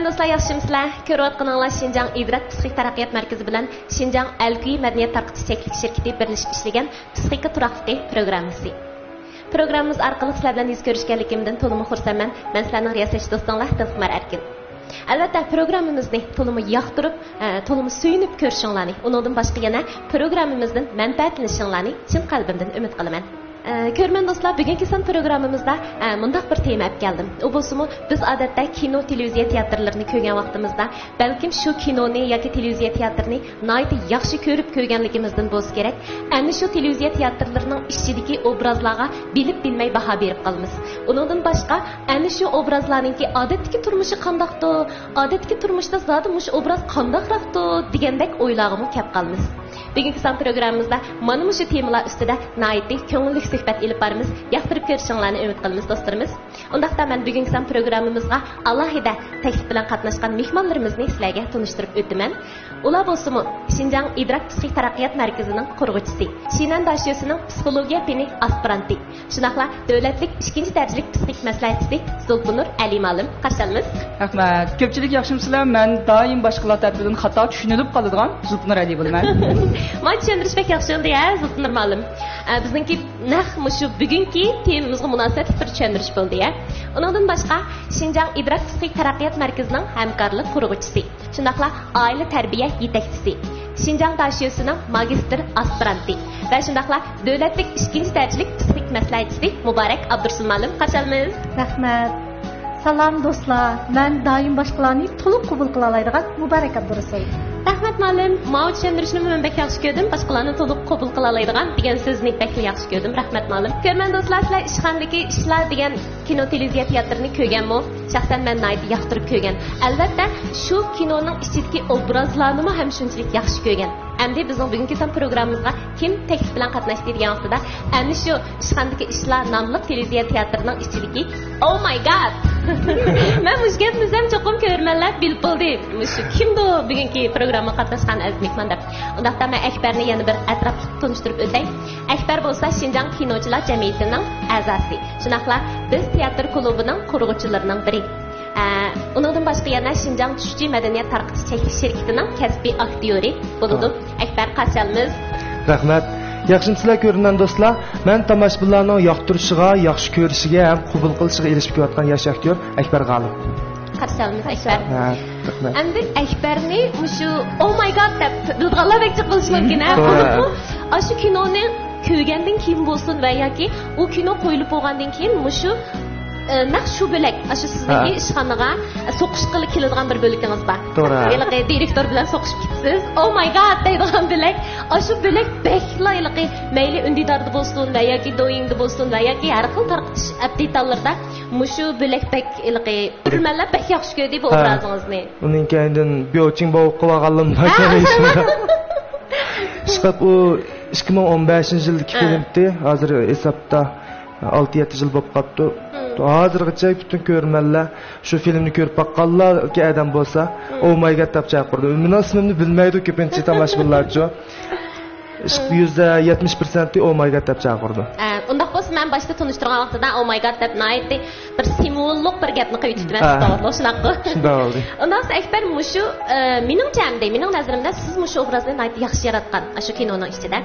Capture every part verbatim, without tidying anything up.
دوستلار، ياخشىمۇسىلەر؟ كۆرۈۋاتقىنىڭلار شىنجاڭ ئىدراك پسىخىك تەرەققىيات مەركىزى بىلەن شىنجاڭ ئەلكۈيى مەدەنىيەت تارقىتىش چەكلىك شىركىتى بىرلىشىپ ئىشلىگەن پسىخىكا تۇراقلىقى پروگراممىسى. پروگراممىمىز ئارقىلىق سىلەر بىلەن يۈز كۆرۈشكەنلىكىمدىن تولىمۇ خۇرسەنمەن. مەن سىلەرنىڭ رىياسەتچى دوستۇڭلار دىلقىمار ئەركىن. ئەلۋەتتە، پروگراممىمىزنى تولىمۇ ياقتۇرۇپ، ئە، تولىمۇ سۆيۈنۈپ كۆرۈشۈڭلارنى، ئۇنىڭدىن باشقا يەنە پروگراممىمىزدىن مەنپەئەتلىنىشىڭلارنى چىن قەلبىمدىن ئۈمىد قىلىمەن. ئە، كۆرۈرمەن دوستلار، بۈگۈنكى سان پروگراممىمىزدا، ئە، مۇنداق بىر تېما ئەپ كەلدىم. ئۇ بولسىمۇ، بىز ئادەتتە كىنو، تېلېۋىزىيە تىياتىرلىرىنى كۆرگەن ۋاقتىمىزدا، بەلكىم شۇ كىنونى ياكى تېلېۋىزىيە تىياتىرىنى ناھايىتى ياخشى كۆرۈپ كۆرگەنلىكىمىزدىن بولسا كېرەك، ئەنە شۇ تېلېۋىزىيە تىياتىرلىرىنىڭ ئىچىدىكى ئوبرازلارغا بىلىپ بىلمەي باھا بېرىپ قالىمىز. ئۇنىڭدىن باشقا، ئەنە شۇ ئوبرازلارنىڭكى ئادەتتىكى تۇرمۇشى قانداقتۇ، ئادەتتىكى تۇرمۇشتا زادى مۇشۇ ئوبراز قانداقراقتۇ دېگەندەك ئويلارغىمۇ كەپ قالىمىز. بۈگۈنكى سان پروگراممىمىزدا مانا مۇشۇ تېمىلار ئۈستىدە ناھايىتى كۆڭۈللۈك سۆھبەت ئېلىپ بارىمىز. ياقتۇرۇپ كۆرۈشۈڭلارنى ئۈمىد قىلىمىز، دوستلىرىمىز. ئۇنداقتا مەن بۈگۈنكى سان پروگراممىمىزغا ئالاھىدە تەكلىپ بىلەن قاتناشقان مېھمانلىرىمىزنى سىلەرگە تونۇشتۇرۇپ ئۆتىمەن. ئۇلار بولسىمۇ شىنجاڭ ئىدراك پسىخىك تەرەققىيات مەركىزىنىڭ قۇرغۇچىسى، شىنەن داشۆسىنىڭ پسىخولوگىيە پېنى ئاسپىرانتى، شۇنداقلا دۆلەتلىك ئىككىنچى دەرىجىلىك پسىخىك مەسلىھەتچىسى زۇلپىنۇر ئەلى مۇئەللىم. قارشى ئالىمىز. رەھمەت. كۆپچىلىك ياخشىمۇسىلەر؟ مەن دائىم باشقىلار تەرىپىدىن خاتا چۈشىنىلىپ قالىدىغان زۇلپىنۇر ئەلى بولىمەن. مانا چۈشەندۈرۈش بەك ياخشى بولدى ھە، زۇلپىنۇر مۇئەللىم. ئە، بىزنىڭكى نەق مۇشۇ بۈگۈنكى تېمىمىزغا مۇناسىۋەتلىك بىر چۈشەندۈرۈش بولدى ھە. ئۇنىڭدىن باشقا، شىنجاڭ ئىدراك پسىخىك تەرەققىيات مەركىزىنىڭ ھەمكارلىق قۇرغۇچىسى، شۇنداقلا ئائىلە تەربىيە يېتەكچىسى، شىنجاڭ داشۆسىنىڭ ماگىستىر ئاسپىرانتى ۋە شۇنداقلا دۆلەتلىك ئىككىنچى دەرىجىلىك پسىخىك مەسلىھەتچىسى مۇبارەك ئابدۇرۇسۇل مۇئەللىم، قارشى ئالىمىز. رەھمەت. سالام دوستلار، مەن دائىم باشقىلارنى تولۇق قوبۇل قىلالايدىغان مۇبارەك ئابدۇرۇسۇل. رەھمەت مۇئەللىم، ماۋۇ چۈشەندۈرۈشنىمۇ مەن بەك ياخشى كۆردۈم. باشقىلارنى تولۇق قوبۇل قىلالايدىغان دېگەن سۆزنى بەكلا ياخشى كۆردۈم. رەھمەت مۇئەللىم. كۆرمەن دوستلار، سىلەر ئىشخانىدىكى ئىشلار دېگەن كىنو، تېلېۋىزىيە تىياتىرىنى كۆرگەنمۇ؟ شەخسەن مەن ناھايىتى ياقتۇرۇپ كۆرگەن. ئەلۋەتتە، شۇ كىنونىڭ ئىچىدىكى ئوبرازلارنىمۇ ھەم شۇنچىلىك ياخشى كۆرگەن. ئەمدى بىزنىڭ بۈگۈنكى سان پروگراممىمىزغا كىم تەكلىپ بىلەن قاتناشتى دېگەن ۋاقتىدا، ئەنە شۇ ئىشخانىدىكى ئىشلار ناملىق تېلېۋىزىيە تىياتىرىنىڭ ئىچىدىكى، ئو ماي گاد! مەن مۇشۇ گەپنى دېسەم، چوقۇم كۆرۈرمەنلەر بىلىپ بولدى، مۇشۇ كىمدۇ بۈگۈنكى پروگراممىغا قاتناشقان ئەزىز مېھمان دەپ. ئۇنداقتا مەن ئەكبەرنى يەنە بىر ئەتراپلىق تونۇشتۇرۇپ ئۆتەي. ئەكبەر بولسا شىنجاڭ كىنوچىلار جەمئىيىتىنىڭ ئەزاسى، شۇنداقلا بىز تىياتىر كۇلۇبىنىڭ قۇرغۇچىلىرىنىڭ بىرى. ئە، ئۇنىڭدىن باشقا يەنە شىنجاڭ چۈشچى مەدەنىيەت تارقىتىش چەكلىك شىركىتىنىڭ كەسپىي ئاكتيورى بولىدۇ. توغرا. ئەكبەر، قارشى ئالىمىز. رەھمەت. ياخشىمۇسىلەر كۆرۈرمەن دوستلار؟ مەن تاماشىبىنلارنىڭ ياقتۇرۇشىغا، ياخشى كۆرۈشىگە ھەم قوبۇل قىلىشىغا ئېرىشىپ كېلىۋاتقان ياش ئاكتيور ئەكبەر غالىپ. قارشى ئالىمىز، ئەكبەر. ھە، رەھمەت. ئەمدى ئەكبەرنى مۇشۇ، ئو ماي گاد دەپ بىلىدىغانلار بەك جىق بولۇشى مۇمكىن، ھە؟ توغرا. بولۇپمۇ ئاشۇ كىنونى كۆرگەندىن كېيىن بولسۇن ۋە ياكى ئۇ كىنو قويۇلۇپ بولغاندىن كېيىن مۇشۇ، ئە، نەق شۇ بۆلەك، ئاشۇ سىزنىڭكى ھە. ئىشخانىغا، ئە، سوقۇشقىلى كېلىدىغان بىر بۆلىكىڭىز بار. توغرا. ھېلىقى دىرېكتور بىلەن سوقۇشۇپ كېتىسىز. ئو ماي گاد دەيدىغان بۆلەك. ئاشۇ بۆلەك بەكلا ھېلىقى مەيلى ئۈندىداردا بولسۇن ۋە ياكى دويىڭدا بولسۇن ۋە ياكى ھەر خىل تارقىتىش ئەپ دېتاللىرىدا مۇشۇ بۆلەك بەك ھېلىقى كۆرۈرمەنلەر بەك ياخشى كۆردى بۇ ھە. ئوبرازىڭىزنى. ئۇنىڭ كەينىدىن بيوچىڭ بوۋۇپ قىلىۋالغانلىرىمۇ ھە. ئىشقىلىپ ئۇ ئىككى مىڭ ئون بەشىنچى يىلدىكى ھە. فىلىمتى. ھازىر ھېسابتا ئالتە يەتتە يىل بولۇپ قاپتۇ. مم. ھازىرغىچە پۈتۈن كۆرۈرمەنلەر شۇ فىلىمنى كۆرۈپ باققانلاركى ئادەم بولسا، مم. ئو ماي گاد دەپ چاقىرىدۇ. مېنىڭ ئىسمىمنى بىلمەيدۇ كۆپىنچە تاماشىبىنلارچۇ. ئىشقىلىپ يۈزدە يەتمىش پىرسەنتى ئو ماي گاد دەپ چاقىرىدۇ. ئە، ئۇنداق بولسا مەن باشتا تونۇشتۇرغان ۋاقتىدا ئو ماي گاد دەپ ناھايىتى بىر سىمۋوللۇق بىر گەپنى قىلىۋېتىپتىمەن، ھە. توغرىلىق، شۇنداققۇ؟ شۇنداق بولدى. ئۇنداق بولسا ئەكبەر مۇشۇ، ئە، مېنىڭچە ئەمدى، مېنىڭ نەزىرىمدە سىز مۇشۇ ئوبرازنى ناھايىتى ياخشى ياراتقان، ئاشۇ كىنونىڭ ئىچىدە.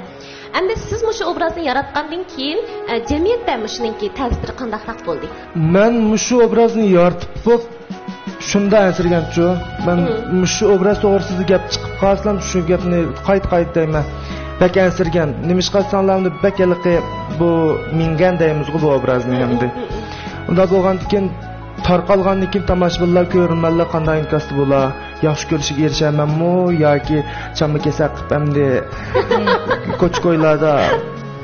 ئەمدى سىز مۇشۇ ئوبرازنى ياراتقاندىن كېيىن، ئە، جەمئىيەتتە مۇشۇنىڭكى تەسىرى قانداقراق بولدى؟ مەن مۇشۇ ئوبرازنى يارىتىپ بولۇپ، شۇنداق ئەنسىرىگەنچۇ. مەن مم. مۇشۇ ئوبراز توغرىسىدا گەپ چىقىپ قالسىلا، شۇ گەپنى قايتا-قايتا دەيمەن. بەك ئەنسىرىگەن. نېمىشقا دېسەڭلار، بەك ھېلىقى بۇ مىنگەن دەيمىزغۇ بۇ ئوبرازنى ئەمدى. مم، مم، مم. ئۇنداق بولغاندىكىن، تارقالغاندىن كېيىن تاماشىبىنلار، كۆرۈرمەنلەر قانداق ئىنكاستا بولا؟ ياخشى كۆرۈشىگە ئېرىشەرمەنمۇ ياكى چامما كېسەك قىلىپ ئەمدى كوچا-كويلاردا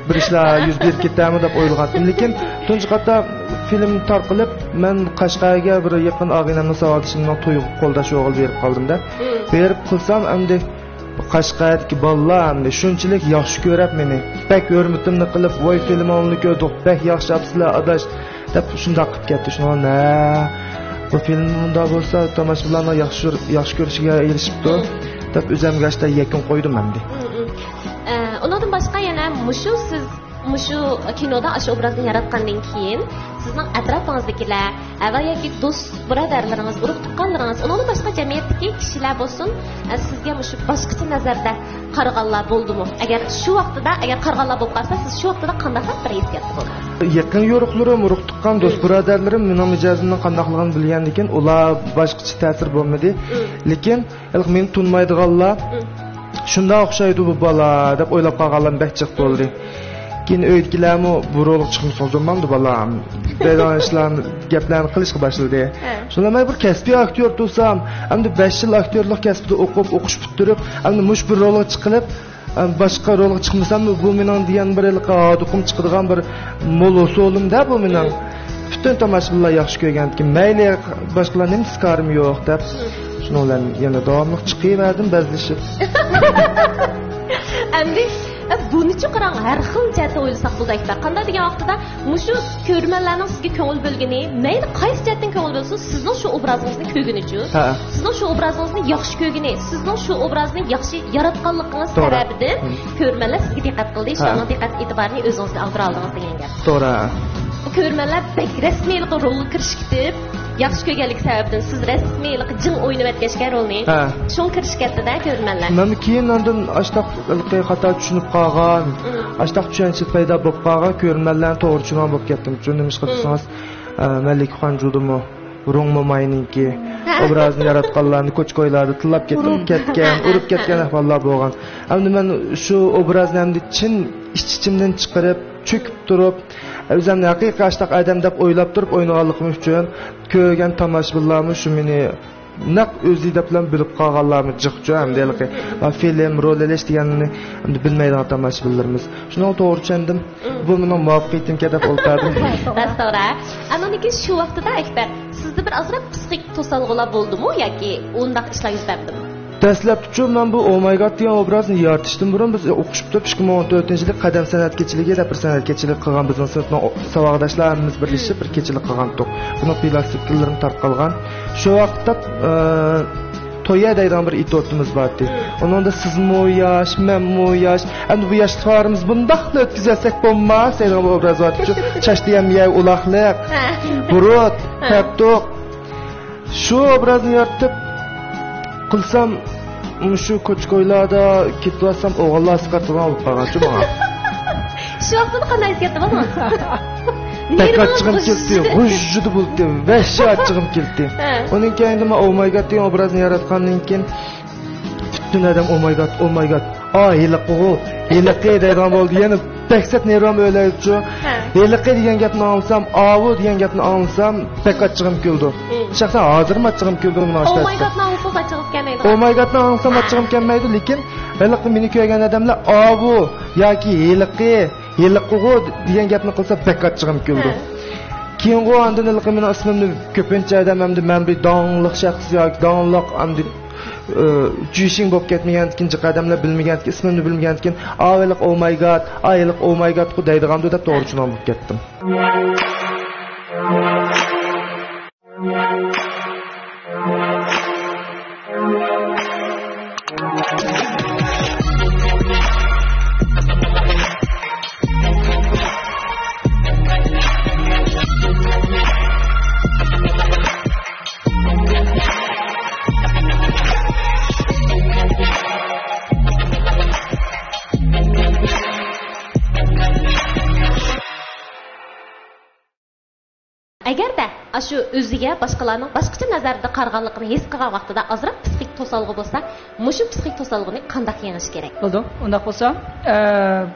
بىر ئىشلار يۈز بېرىپ كېتەرمۇ دەپ ئويلىغانتىم. لېكىن تۇنجى قېتىم فىلىم تارقىلىپ، مەن قەشقەرگە بىر يېقىن ئاغىنەمنىڭ ساۋاقدىشىنىڭ تويىغا قولداش بولغىلى بېرىپ قالدىم-دە. مم. بېرىپ قىلسام، ئەمدى قەشقەردىكى بالىلار ئەمدى شۇنچىلىك ياخشى كۆرۈپ مېنى، بەك ھۆرمىتىمنى قىلىپ، ۋاي، فىلىمىڭلارنى كۆردۇق، بەك ياخشى ئاپسىلەر ئاداش، دەپ شۇنداق قىلىپ كەتتى. شۇنىڭ بىلەن، ھە، بۇ فىلىم مۇنداق بولسا تاماشىبىنلارنىڭ ياخشى، ياخشى كۆرۈشىگە ئېرىشىپتۇ، مم. دەپ ئۆزۈمگە ئاشۇنداق يەكۈن قويدۇم ئەمدى. مم، مم. ئە، ئۇنىڭدىن باشقا يەنە مۇشۇ سىز مۇشۇ كىنودا ئاشۇ ئوبرازنى ياراتقاندىن كېيىن، سىزنىڭ ئەتراپىڭىزدىكىلەر، ھە، ۋە ياكى دوست بۇرادەرلىرىڭىز، ئۇرۇق تۇغقانلىرىڭىز، ئۇنىڭدىن باشقا جەمئىيەتتىكى كىشىلەر بولسۇن، ئە، سىزگە مۇشۇ باشقىچە نەزەردە قارىغانلار بولدىمۇ؟ ئەگەر شۇ ۋاقتىدا، ئەگەر قارىغانلار بولۇپ قالسا، سىز شۇ ۋاقتىدا قانداقراق بىر ھېسسىياتتا بولدىڭىز؟ يېقىن يورۇقلىرىم، ئۇرۇق تۇغقان، دوست بۇرادەرلىرىم مېنىڭ مىجەزىمنىڭ قانداقلىقىنى بىلگەندىكىن، ئۇلار باشقىچە تەسىر بولمىدى. لېكىن ھېلىقى مېنى تونۇمايدىغانلار، شۇنداق ئوخشايدۇ بۇ بالا دەپ ئويلاپ قالغانلار بەك جىق بولدى. كېيىن ئۆيدىكىلەرمۇ بۇ رولغا چىقمىسىڭىز بولمامدۇ بالام دەيدىغان ئىشلارنى، گەپلەرنى قىلىشقا باشلىدى. شۇنداق مەن بىر كەسپىي ئاكتيور تۇرسام، ئەمدى بەش يىل ئاكتيورلۇق كەسپىدە ئوقۇپ، ئوقۇش پۈتتۈرۈپ، ئەمدى مۇشۇ بىر رولغا چىقىلىپ، ئەم، باشقا رولغا چىقمىسام، بۇ مېنىڭ دېگەن بىر ھېلىقى ھاردۇقۇم چىقىدىغان بىر مول ھوسۇلۇم-دە بۇ مېنىڭ. پۈتۈن تاماشىبىنلار ياخشى كۆرگەنكىن، مەيلى، باشقىلار نېمە دېسە كارىم يوق دەپ، شۇنىڭ بىلەن يەنە داۋاملىق چىقىۋەردىم بەزلىشىپ. ئەمدى، ئە، بۇنىچۇ قاراڭ، ھەر خىل جەھەتتىن ئويلىساق بولىدۇ، ئەكبەر. قانداق دېگەن ۋاقتىدا، مۇشۇ كۆرۈرمەنلەرنىڭ سىزگە كۆڭۈل بۆلگىنى، مەيلى قايسى جەھەتتىن كۆڭۈل بۆلسۇن، سىزنىڭ شۇ ئوبرازىڭىزنى كۆرگىنىچۇ، ھە، سىزنىڭ شۇ ئوبرازىڭىزنى ياخشى كۆرگىنى، سىزنىڭ شۇ ئوبرازنى ياخشى ياراتقانلىقىڭىز سەۋەبىدىن كۆرۈرمەنلەر سىزگە دىققەت قىلدى، شۇلارنىڭ دىققەت ئېتىبارىنى ئۆزىڭىزگە ئاغدۇرالدىڭىز دېگەن گەپ. توغرا. كۆرۈرمەنلەر بەك رەسمىيلىقى رولغا كىرىشىپ كېتىپ، ياخشى كۆرگەنلىكى سەۋەبىدىن سىز رەسمىيلىقى جىڭ ئوينىۋەتكەچكەن رولنى، ھە، شۇڭا كىرىشىپ كەتتى-دە كۆرۈرمەنلەر. مەنمۇ كېيىن ئاندىن ئاشتاق خاتا چۈشىنىپ قالغان، ئاشتاق چۈشەنچە پەيدا بولۇپ قالغان، كۆرۈرمەنلەرنى توغرا چۈشىنىدىغان بولۇپ كەتتىم. چۈنكى نېمىشقا دېسىڭىز، ئە، مەلىكە خانجۇدىمۇ، رۇڭ موماينىڭكى ئوبرازىنى ياراتقانلارنى كوچا-كويلاردا تىللاپ كەتتىم، كەتكەن، ئۇرۇپ كەتكەن ئەھۋاللار بولغان. ئەمدى مەن شۇ ئوبرازنى ئەمدى چىن ئىچ-ئىچىمدىن چىقىرىپ، چۆكۈپ تۇرۇپ، ئۆزۈمنى ھەقىقىي ئاشتاق ئادەم دەپ ئويلاپ تۇرۇپ ئوينىغانلىقىم ئۈچۈن، كۆرگەن تاماشىبىنلارمۇ شۇ مېنى نەق ئۆزى دەپلا بىلىپ قالغانلارمۇ جىقچۇ، ئەمدى ھېلىقى فىلىم، رول ئېلىش دېگەننى ئەمدى بىلمەيدىغان تاماشىبىنلىرىمىز. شۇنىڭغا توغرا چۈشەندىم. بۇ مېنىڭ مۇۋەپپەقىيىتىمكەن دەپ ئولتۇردۇم. راست، توغرا. ئاندىن كېيىن شۇ ۋاقتىدا، ئەكبەر، سىزدە بىر ئازراق پسىخىك توسالغۇلار بولدىمۇ ياكى ئۇنداق ئىشلار يۈز بەردىمۇ؟ دەسلەپتىچۇ مەن بۇ ئومايگاد دېگەن ئوبرازنى يارىتىشتىن بۇرۇن بىز ئوقۇشۇپ تۇرۇپ، ئىككى مىڭ ئون تۆتىنچى يىلى قەدەم سەنئەت كېچىلىكى دەپ بىر سەنئەت كېچىلىكى قىلغان، بىزنىڭ سىنىپنىڭ ئو-، ساۋاقداشلار ھەممىمىز بىرلىشىپ بىر كېچىلىك قىلغانتۇق. بۇنىڭ پلاستىكىلىرىمۇ تارقالغان. شۇ ۋاقىتتا، ئى، تويا دەيدىغان بىر ئېتيۇدىمىز بار ئىدى. ئۇنىڭدا سىزمۇ ياش، مەنمۇ ياش. ئەمدى بۇ ياشلىقلىرىمىز بۇنداقلا ئۆتكۈزۈۋەتسەك بولماس دەيدىغان بىر ئوبراز بار ئىدىچۇ. چاچ دېگەن يەي ئۇلاقلىق، بۇرۇت، پەرتۇق. شۇ ئوبرازنى يارىتىپ قىلسام، مۇشۇ كوچا-كويلاردا كېتىۋاتسام، ئوغۇللار سىقىرتىدىغان بولۇپ قالغانچۇ ماڭا. شۇ ۋاقتىدا قانداق ھېس كەتتىڭىز؟ بەك ئاچچىقىم كېلىپ، غۇژژىدە بولدى، ۋەھشىي ئاچچىقىم كېلىپ. ئۇنىڭ كەينىدە مەن ئومايگاد دېگەن ئوبرازنى ياراتقاندىن كېيىن، پۈتۈن ئادەم، ئومايگاد، ئومايگاد، ئا، ھېلىقىغۇ، ھېلىقى دەيدىغان بولدى. يەنە دەھشەت نېرۋام ئۆلەيدىچۇ. ھېلىقى دېگەن گەپنى ئاڭلىسام، ئاۋۇ دېگەن گەپنى ئاڭلىسام، بەك ئاچچىقىم كېلىدۇ. شەخسەن ھازىرمۇ ئاچچىقىم كېلىدۇ ئۇنىڭ ئاشتەسى. ئومايگادنى ئاڭلىسىڭىز ئاچچىقىڭىز كەلمەيدۇ. ئومايگادنى ئاڭلىسام ئاچچىقىم كەلمەيدۇ، لېكىن ھېلىقى مېنى كۆرگەن ئادەملەر ئاۋۇ ياكى ھېلىقى، ھېلىقىغۇ دېگەن گەپنى قىلسا بەك ئاچچىقىم كېلىدۇ. كېيىنغۇ ئاندىن ھېلىقى مېنىڭ ئىسمىمنى كۆپىنچە ئادەم ئەمدى مەن بىر داڭلىق شەخس ياكى داڭلىق ئەمدى ئى، جۈيشىڭ بولۇپ كەتمىگەنكىن، جىق ئادەملەر بىلمىگەنكىن، ئىسمىمنى بىلمىگەنكىن، ئا، ھېلىقى ئومايگاد، ئا، ھېلىقى ئومايگادقۇ دەيدىغاندۇ دەپ توغرا چۈشىنىدىغان بولۇپ كەتتىم. ئەگەردە ئاشۇ ئۆزىگە باشقىلارنىڭ باشقىچە نەزەردە قارىغانلىقىنى ھېس قىلغان ۋاقتىدا ئازراق پسىخىك توسالغۇ بولسا، مۇشۇ پسىخىك توسالغۇنى قانداق يېڭىش كېرەك؟ بولدى. ئۇنداق بولسا، ئە،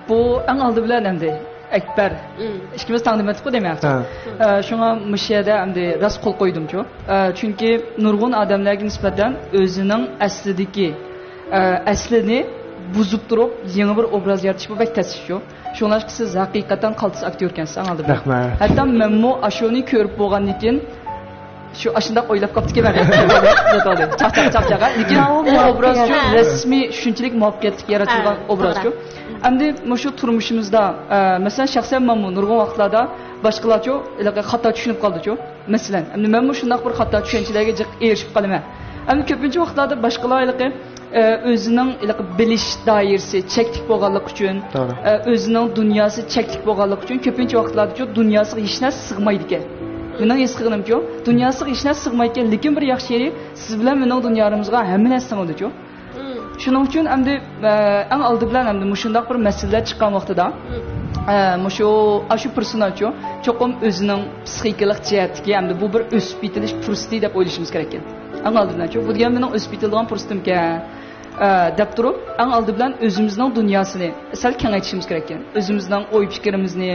بۇ ئەڭ ئالدى بىلەن ئەمدى ئەكبەر، مم، ئىككىمىز تەڭ دېمەتتۇققۇ دېمەكچى. ھە. ئە، شۇڭا مۇشۇ يەردە ئەمدى راست قول قويدۇمچۇ. ئە، چۈنكى نۇرغۇن ئادەملەرگە نىسبەتەن ئۆزىنىڭ ئەسلىدىكى، ئە، ئەسلىنى بۇزۇپ تۇرۇپ يېڭى بىر ئوبراز يارىتىش بۇ بەك تەس ئىشچۇ. شۇڭلاشقا سىز ھەقىقەتەن قالتىس ئاكتيور ئىكەنسىز، ئاڭلىدىم. رەھمەت. ھەتتا مەنمۇ ئاشۇنى كۆرۈپ بولغاندىن كېيىن، شۇ ئاشۇنداق ئويلاپ قاپتىكەن مەن. چاقچاق، چاقچاق، ھە. لېكىن ئۇ ئوبرازچۇ، ھە، رەسمىي شۇنچىلىك مۇۋەپپەقىيەتلىك يارىتىلغان، ھە، ئوبرازچۇ. توغرا. ئەمدى مۇشۇ تۇرمۇشىمىزدا، ئە، مەسىلەن، شەخسەن مەنمۇ نۇرغۇن ۋاقىتلاردا باشقىلارچۇ، ھېلىقى خاتا چۈشىنىپ قالىدىچۇ. مەسىلەن، ئەمدى مەنمۇ شۇنداق بىر خاتا چۈشەنچىلەرگە جىق ئېرىشىپ قالىمەن. ئەمدى كۆپىنچە ۋاقىتلاردا باشقىلار ھېلىقى ئۆزىنىڭ ھېلىقى بىلىش دائىرىسى چەكلىك بولغانلىقى ئۈچۈن، توغرا. ئۆزىنىڭ دۇنياسى چەكلىك بولغانلىقى ئۈچۈن كۆپىنچە ۋاقىتلاردا دۇنياسىغا ھېچ نەرسە سىغمايدىكەن. مېنىڭ ھېس قىلغىنىمچۇ، دۇنياسىغا ھېچ نەرسە سىغمايدىكەن، لېكىن بىر ياخشى يېرى، سىز بىلەن مېنىڭ دۇنيالىرىمىزغا ھەممە نەرسە سىڭىدۇچۇ. شۇنىڭ ئۈچۈن ئەمدى، ئە، ئەڭ ئالدى بىلەن ئەمدى مۇشۇنداق بىر مەسىلىلەر چىققان ۋاقتىدا، ئە، مۇشۇ، ئاشۇ پېرسوناژچۇ، چوقۇم ئۆزىنىڭ پسىخىكىلىق جەھەتتىكى ئەمدى بۇ بىر ئۆسۈپ يېتىلىش پۇرسىتى دەپ ئويلىشىمىز كېرەككەن. ئەڭ ئالدى بىلەنچۇ، بۇ دېگەن مېنىڭ ئۆسۈپ يېتىلىدىغان پۇرسىتىمكەن، ئە، دەپ تۇرۇپ، ئەڭ ئالدى بىلەن ئۆزىمىزنىڭ دۇنياسىنى سەل كېڭەيتىشىمىز كېرەككەن. ئۆزىمىزنىڭ ئوي پىكرىمىزنى،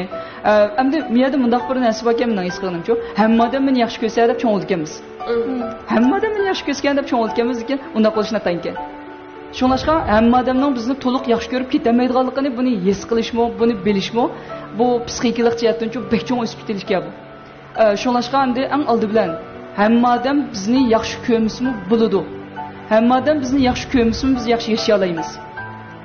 ئە، ئەمدى مۇ يەردە مۇنداق بىر نەرسە باركەن، مېنىڭ ھېس قىلغىنىمچۇ، ھەممە ئادەم مېنى ياخشى كۆرسە دەپ چوڭ بولىدىكەنمىز. ھەممە ئادەم مېنى ياخشى كۆرسىكەن دەپ چوڭ بولىدىكەنمىز، لېكىن ئۇنداق بولۇشى ناتايىنكەن. شۇڭلاشقا ھەممە ئادەمنىڭ بىزنى تولۇق ياخشى كۆرۈپ كېتەلمەيدىغانلىقىنى، بۇنى ھېس قىلىشمۇ، بۇنى بىلىشمۇ، بۇ پسىخىكىلىق جەھەتتىنچۇ بەك چوڭ ئۆسۈپ يېتىلىشكەن بۇ. ئە، شۇڭلاشقا ئەمدى ئەڭ ئالدى بىلەن ھەممە ئادەم بىزنى ياخشى كۆرمىسىمۇ بولىدۇ. ھەممە ئادەم بىزنى ياخشى كۆرمىسىمۇ بىز ياخشى ياشىيالايمىز.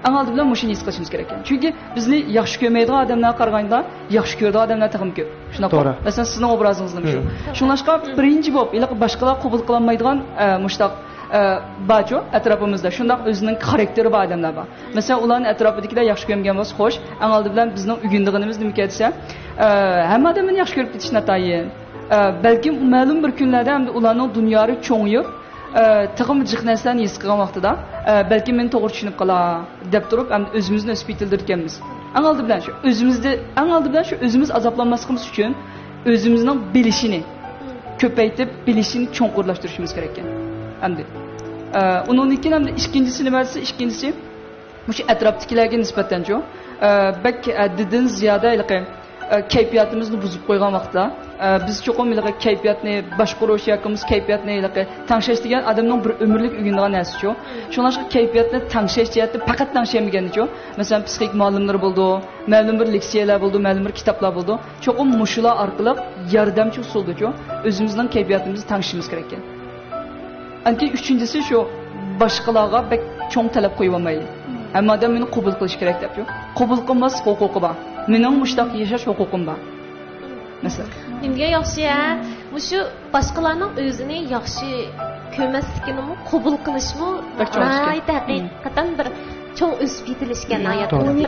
ئەڭ ئالدى بىلەن مۇشۇنى ھېس قىلىشىمىز كېرەككەن. چۈنكى بىزنى ياخشى كۆرمەيدىغان ئادەملەرگە قارىغاندا ياخشى كۆرىدىغان ئادەملەر تېخىمۇ كۆپ. شۇنداققۇ؟ توغرا. مەسىلەن، سىزنىڭ ئوبرازىڭىزنىمۇ شۇ. شۇڭلاشقا بىرىنچى بولۇپ، ھېلىقى باشقىلار قوبۇل قىلالمايدىغان، ئە، مۇشۇنداق، ئە، بارچۇ، ئەتراپىمىزدا شۇنداق ئۆزىنىڭ خاراكتېرى بار ئادەملەر بار. مەسىلەن، ئۇلارنى ئەتراپىدىكىلەر ياخشى كۆرمىگەن بولسا، خوش، ئەڭ ئالدى بىلەن بىزنىڭ ئۆگىنىدىغىنىمىز نېمىكەن دېسە، ئە، ھەممە ئادەم مېنى ياخشى كۆرۈپ كېتىشى ناتايىن. ئە، بەلكىم مەلۇم بىر كۈنلەردە ئەمدى ئۇلارنىڭ دۇنيالىرى چوڭىيىپ، ئە، تېخىمۇ جىق نەرسىلەرنى ھېس قىلغان ۋاقتىدا، ئە، بەلكىم مېنى توغرا چۈشىنىپ قالار دەپ تۇرۇپ، ئەمدى ئۆزىمىزنى ئۆسۈپ يېتىلدۈرىدىكەنمىز. ئەڭ ئالدى بىلەن شۇ ئۆزىمىزدە، ئەڭ ئالدى بىلەن شۇ ئۆزىمىز ئازابلانماسلىقىمىز ئۈچۈن ئۆزىمىزنىڭ بىلىشىنى كۆپەيتىپ، بىلىشىنى چوڭقۇرلاشتۇرۇشىمىز كېرەككەن. ئەمدى، ئە، ئۇنىڭدىن كېيىن ئەمدى ئىككىنچىسى نېمە دېسە، ئىككىنچىسى، مۇشۇ ئەتراپتىكىلەرگە نىسبەتەنچۇ، ئە، بەك ھەددىدىن زىيادە ھېلىقى، ئە، كەيپىياتىمىزنى بۇزۇپ قويغان ۋاقىتتا، ئە، بىز چوقۇم ھېلىقى كەيپىياتنى باشقۇرۇش ياكى بولمىسا كەيپىياتنى ھېلىقى تەڭشەش دېگەن ئادەمنىڭ بىر ئۆمۈرلۈك ئۆگىنىدىغان نەرسىچۇ. شۇڭلاشقا كەيپىياتنى تەڭشەش جەھەتتە پەقەت تەڭشەيمىگەنچۇ، مەسىلەن، پسىخىك مۇئەللىملىرى بولىدۇ، مەلۇم بىر لېكسىيەلەر بولىدۇ، مەلۇم بىر كىتابلار بولىدۇ. چوقۇم مۇشۇلار ئارقىلىق ياردەمچى ئۇسۇلدىچۇ، ئۆزىمىزنىڭ كەيپىياتىمىزنى تەڭشىشىمىز كېرەككەن. ئانكىن ئۈچىنچىسى شۇ، باشقىلارغا بەك چوڭ تەلەپ قويۇۋالمايلى. ھەممە ئادەم مېنى قوبۇل قىلىشى كېرەك دەپچۇ. قوبۇل قىلماسلىق ھوقۇقى بار. مېنىڭ مۇشۇنداق ياشاش ھوقۇقۇم بار. مەسىلەن. نېمىگە ياخشى، ھە؟ مۇشۇ باشقىلارنىڭ ئۆزىنى ياخشى كۆرمەسلىكىنىمۇ قوبۇل قىلىشمۇ بەك چوڭ ئىشكەن. ناھايىتى ھەقىقەتەن بىر چوڭ ئۆسۈپ يېتىلىشكەن ھايات. بۇنى،